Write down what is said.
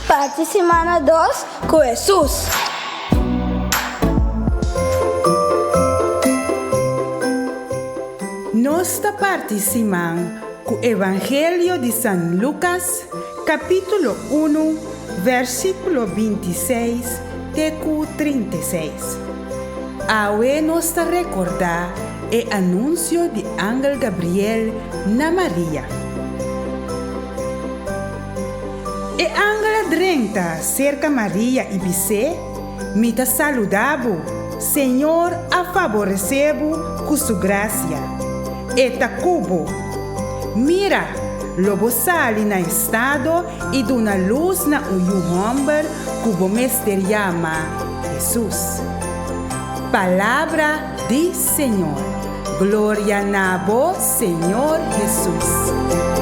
Parti simana dos ku Hesus. Nos ta parti siman ku Evangelio di San Lukas, kapítulo unu, versíkulo 26 te ku 36. Awe nos ta rekordá e anunsio di angel Gabriel na Maria. E angel a drenta serka Maria i bis'é, Mi ta saludá bo, Señor a faboresé bo ku su grasia. E ta ku bo. Mira, lo bo sali na estado i duna lus na un yu hòmber ku bo mester yama Hesus. Palabra di Señor. Gloria na bo, Señor Hesus.